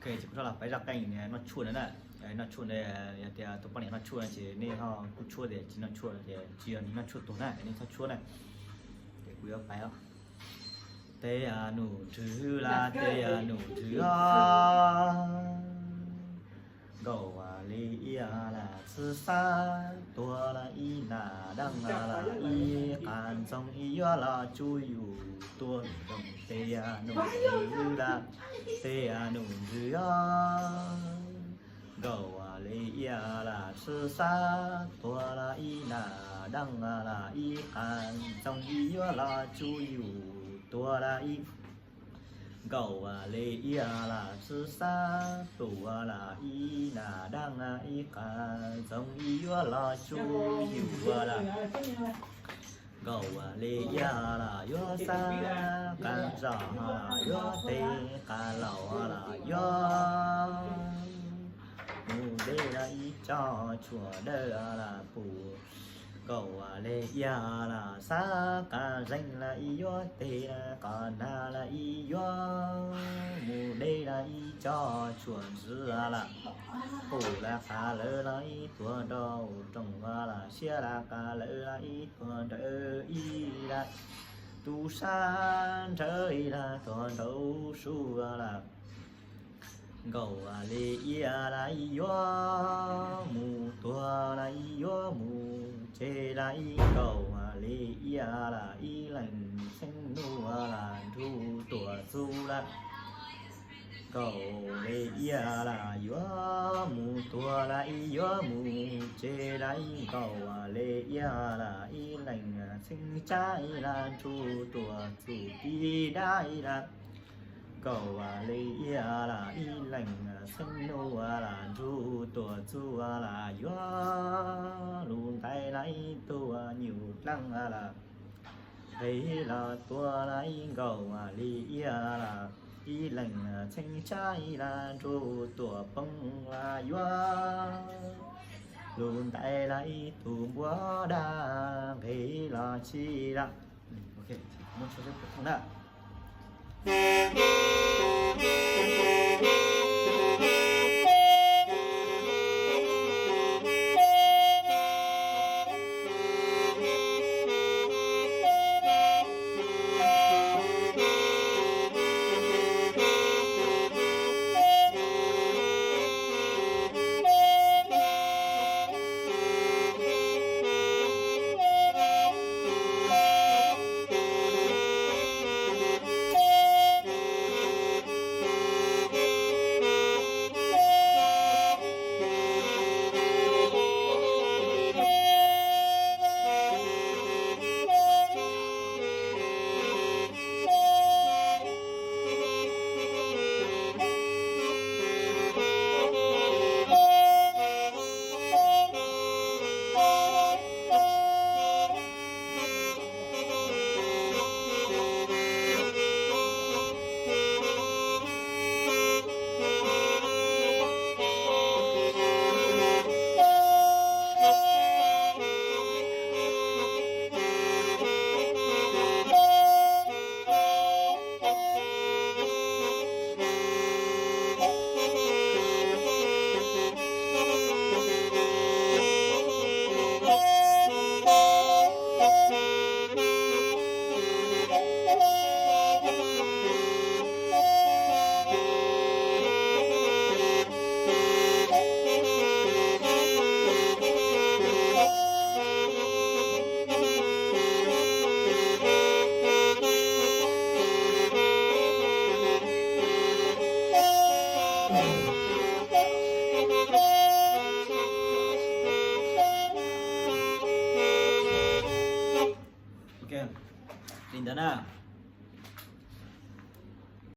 Ok, ces kuv txhob los pais zaj qeej noj tshuaj no na. Noj tshuaj no, yog tias tus poj niam noj tshuaj no ces nej ho kuj tshuaj, tias tsis noj tshuaj no ces tsis yog nej noj tshuaj tuag na, nej txhob tshuaj na. Ces kuv yuav pais os. Tej nus nrwg la, tej nus nrwg os, nkaus li ib lam txwv xab, tuag la ib nas daj la ib qas ntxoog, ib yuav los tsuj yus tua zoo. Tej nus nrwg la, tej nus nrwg os, nkaus li ib lam txwv xab, tuag la ib nas daj la ib qas ntxoog, ib yuav los tsuj yus tua la ib. Nkaus li ib lam txwv xab, tuag la ib nas daj ib qas ntxoog, ib yuav los tsuj yus ua la. Nkaus li ib lam yuav xab, qas zom los yuav teg, qas laus los yuav mus deb la ib co tshuam dawb la pum. Nkaus li ib lam xab, qas zeeg la ib yuav teg la, qas nag la ib yuav mus deb la ib co tshuam ntxwv la pum la, qas lawv los ib tuag nrau rooj la, siab la qas lawv los ib tuag nrawv ib la, tus sab nrawv ib la tuag nrau su la. Nkaus li ib la ib yuav mus tuag la ib yuav mus tseg la ib, nkaus li ib la ib leeg xeeb nub la nrug tuam txug la. Nkaus li ib la yuav mus tuag la ib yuav mus tseg la ib, nkaus li ib la ib leeg xeeb tsab ib la nrug tuam txug tib dab ib la. Nkaus li ib la ib leeg xeeb nub la nrug tuam txug la yuav lug ntais la ib tug nyuj dlaab la nqis los tua la ib, nkaus li ib la ib leeg xeeb tsab ib la nrug tuam poob la yuav lug ntais la ib tug npua daj nqis los tsis la. Ok, li ntawd na.